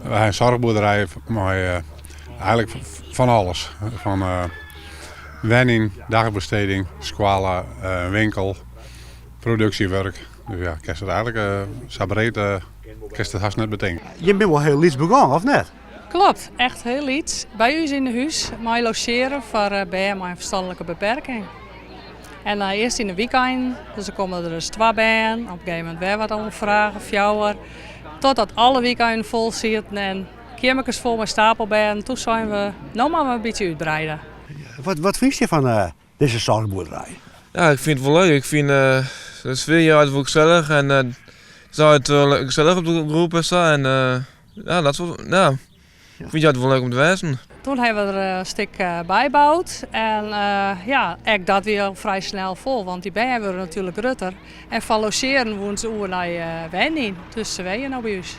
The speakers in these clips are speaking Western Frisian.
We ha in soarchboerderij mei eigenlik fan alles. Fan wenning, dagbesteding, skoalle, winkel, produksjewurk. Dus ja, kinst it eigenlik sa breed kinst it hast net betinke. Jim binne wol hiel lyts begûn, of net? Klopt, echt hiel lyts. By ús yn 'e hús mei logearen foar bern mei in ferstanlike beperking. En earst yn de wykeinen, dus dan komme der ris twa bern, op in gegeven momint wer wat oanfragen, fjouwer. Totdat alle wykeinen fol sieten en keammerkes fol mei stapelbêden. Toen seinen we, no moatte we in bytsje útbreide. Wat fynst je fan dizze soarchboerderij? Ja, ik fyn it wol leuk. Ik fyn de sfear hjir altyd wol gesellich en it is altyd gesellich op de groep en sa. En ja, dat is wol, ja, ik fyn it altyd wol leuk om te wêzen. Toen hawwe we der in stik byboud en ja, ek dat wie al frij snel fol, want dy bern wurde natuerlik grutter. En fan logearen woene se oer nei wenjen, dus se wenje no by ús.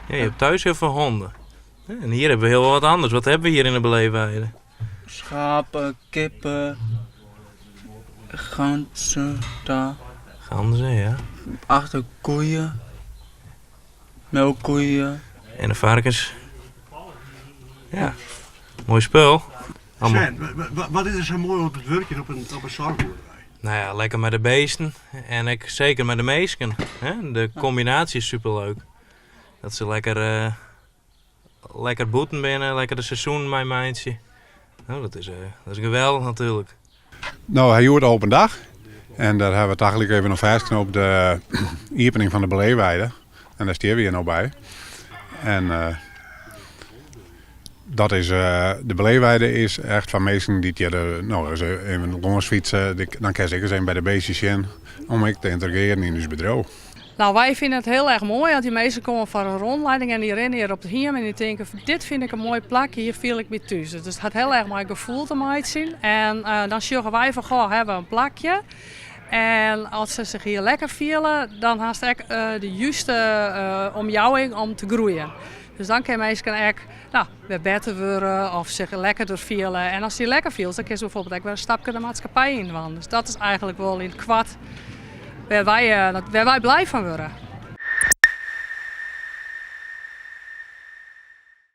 Ja, je hebt thuis heel veel honden. En hier hebben we heel wat anders. Wat hebben we hier in de Beleefweide? Schapen, kippen, ganzen daar. Ganzen, ja. Achter koeien, melkkoeien. En de varkens. Ja, moai spul. Sven, wat is der sa moai oan it wurkjen op in soarchboerderij? Nou ja, lekker mei de beesten en ek seker mei de minsken. De kombinaasje is superleuk. Dat se lekker, lekker bûten binne, lekker de seizoenen meimeitsje. Nou, dat is, dat is geweldich natuerlik. No, we ha hjoed open dag. En dêr hawwe we tagelyk even oan fêstknoopt de iepening fan de Beleefweide. En dêr stean we hjir no by. En dat is, de Beleefweide is echt foar minsken dy't hjir no ris even lâns fytse. Dan kinne se ek ris even by de beestjes sjen om ek te yntegrearjen yn ús bedriuw. Nou, wy fine it hiel erch moai as dy minsken komme foar in rûnlieding en dy rinne hjir op it hiem en dy tinke dit fyn ik in moai plak, hjir fiel ik my thús. Dus it hat hiel erch mei gefoel te meitsjen en dan sjogge wy fan goh, hawwe we in plakje. En as se sich hjir lekker fiele, dan hast ek de juste omjouwing om te groeien. Dus dan kinne minsken ek no, wer better wurde of sich lekkerder fiele. En ast dy lekker fielst, dan kinst bijvoorbeeld ek wer in stapke de maatskippij yn dwaan. Dus dat is eigenlik wol yn it koart wêr't wy, wêr't wy blij fan wurde.